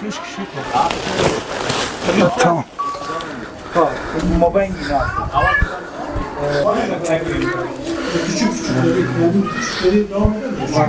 Beş kişi. Tamam. Küçük küçükleri, küçükleri devam ediyor.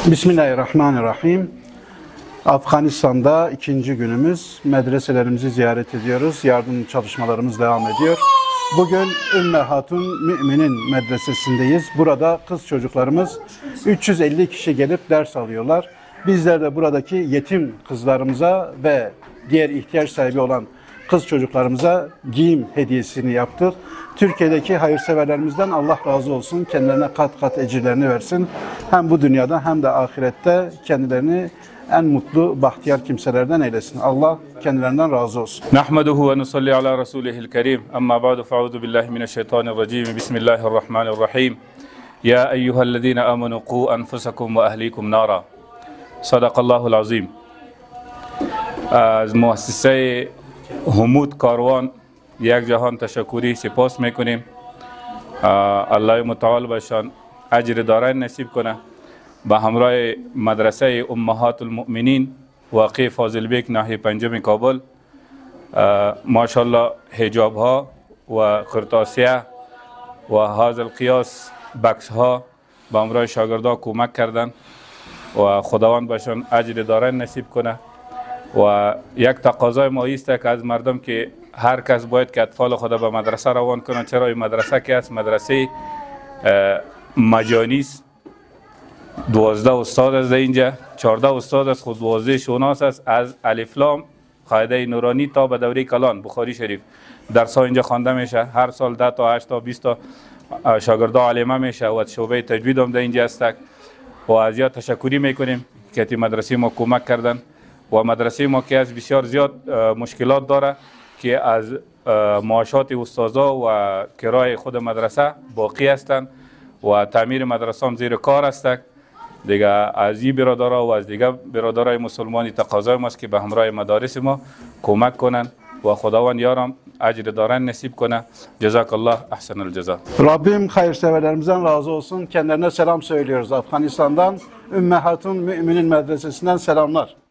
Bismillahirrahmanirrahim. Afganistan'da ikinci günümüz. Medreselerimizi ziyaret ediyoruz. Yardım çalışmalarımız devam ediyor. Bugün Ümmü Hatun Müminin medresesindeyiz. Burada kız çocuklarımız 350 kişi gelip ders alıyorlar. Bizler de buradaki yetim kızlarımıza ve diğer ihtiyaç sahibi olan kız çocuklarımıza giyim hediyesini yaptık. Türkiye'deki hayırseverlerimizden Allah razı olsun. Kendilerine kat kat ecirlerini versin. Hem bu dünyada hem de ahirette kendilerini en mutlu, bahtiyar kimselerden eylesin. Allah kendilerinden razı olsun. Nahmeduhu ve nusalli ala rasulihil kerim. Amma ba'du fe'udu billahi mineşşeytanirracim. Bismillahirrahmanirrahim. Ya eyyühellezine amenu qu enfusakum ve ehlikum nara. Sadakallahul azim. از مؤسسه همود کاروان یک جهان تشکری سپاس میکنیم. الله متعال باشان اجر دارین نصیب کنه. به همراه مدرسه امهات المؤمنین واقع فاضل بیک ناحیه پنجم کابل، ماشاءالله حجاب ها و قرطاسیه و هذا القیاس بکس ها به همراه شاگردا کمک کردن و خداوند باشان اجر دارین نصیب کنه. و یک تقاضای ما است که از مردم که هر کس باید که اطفال خود به مدرسه روان کنند. چرا این مدرسه که است مدرسه مجانی است. 12 استاد است اینجا، 14 استاد است، خود 12 شوناس است. از الف لام قاعده نورانی تا به دوره کلان بخاری شریف درس ها اینجا خوانده میشه. هر سال 10 تا 8 تا 20 تا شاگردا عالمه میشه و شعبه تجوید هم در اینجا است. و از یاد تشکری میکنیم که مدرسه ما کمک کردن. و مدرسه ما که از بسیار زیاد مشکلات داره که از معاشات استادا و کرای خود مدرسه باقی هستند و تعمیر مدرسه هم زیر کار است. دیگه از این برادرها و از دیگه برادرای مسلمانی تقاضای ماست که به همراه مدارس ما کمک کنند و خداوند یارم اجر دارن نصیب کنه. جزاک الله احسن الجزا. Rabbim hayırseverlerimizden razı olsun. Kendilerine selam söylüyoruz Afganistan'dan. Ümmü Hatun Müminin medresesinden selamlar.